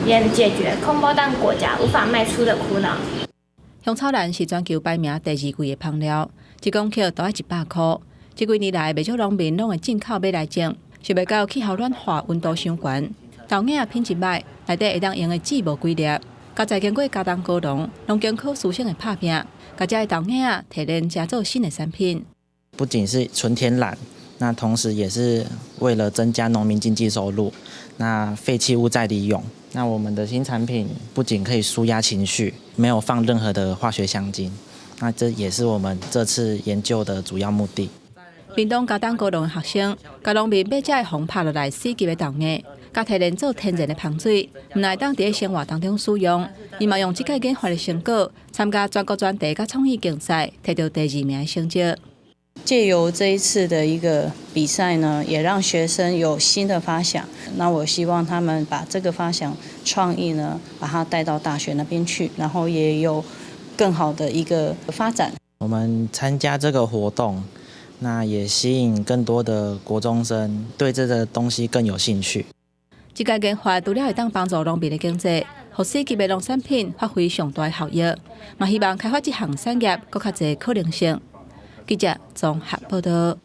也能解決空包彈果莢無法賣出的苦惱。香草蘭是全球排名第二貴的芳料，1公克都愛100箍。這幾年來，袂少農民攏會進口買來種，想袂到氣候暖化，溫度傷懸，豆芽品質䆀，內底會當用的籽無幾粒。佮再經過佳冬高農農經科師生的拍拚，共這的豆芽提煉成做新的產品。不僅是純天然，那同時也是為了增加農民經濟收入。那廢棄物再利用，那我們的新產品不僅可以舒壓情緒，沒有放任何的化學香精，那這也是我們這次研究的主要目的。屏東佳冬高農的學生，共農民買這个風拍落來死級的豆芽，共提煉做天然的芳水，毋但會當佇生活當中使用，伊嘛用這個研發的成果，參加全國專題佮創意競賽，摕到第二名的成績。借由這一次的一個比賽呢，也讓學生有新的發想。那我希望他們把這個發想創意呢，把它帶到大學那邊去，然後也有更好的一個發展。我們參加這個活動，那也吸引更多的國中生對這個東西更有興趣。這個研發除了會當幫助農民的經濟，予四級的農產品發揮上大的效益，嘛希望開發這項產業閣較濟可能性。記者綜合報道。